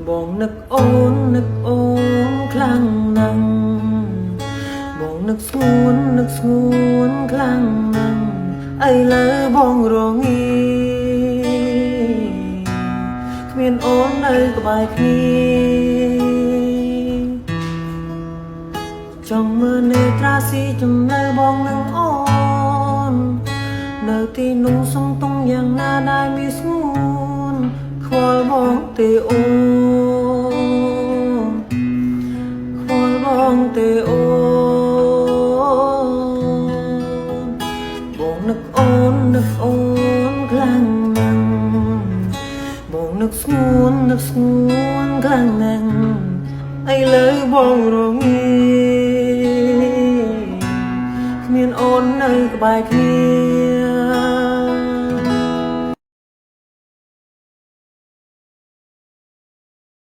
បងនឹកអូននឹកអូនខ្លាំងណាស់បងនឹកស្ងួននឹកស្ងួនខ្លាំងណាស់ឥឡូវបងរងាគ្មានអូននៅក្បែរគ្នាចង់មើលនេត្រាស៊ីជំនៅបងនឹងអូននៅទីនោះសងតុងយ៉ាងណាដែលមានស្ងួនខ្វល់បងទេអូនខ្វល់បងទេអូនបងនឹកអូននឹកអូនខ្លាំងណាស់បងនឹកស្ងួននឹកស្ងួនខ្លាំងណាស់ឥឡូវបងរងាគ្មានអូននៅក្បែរគ្នា។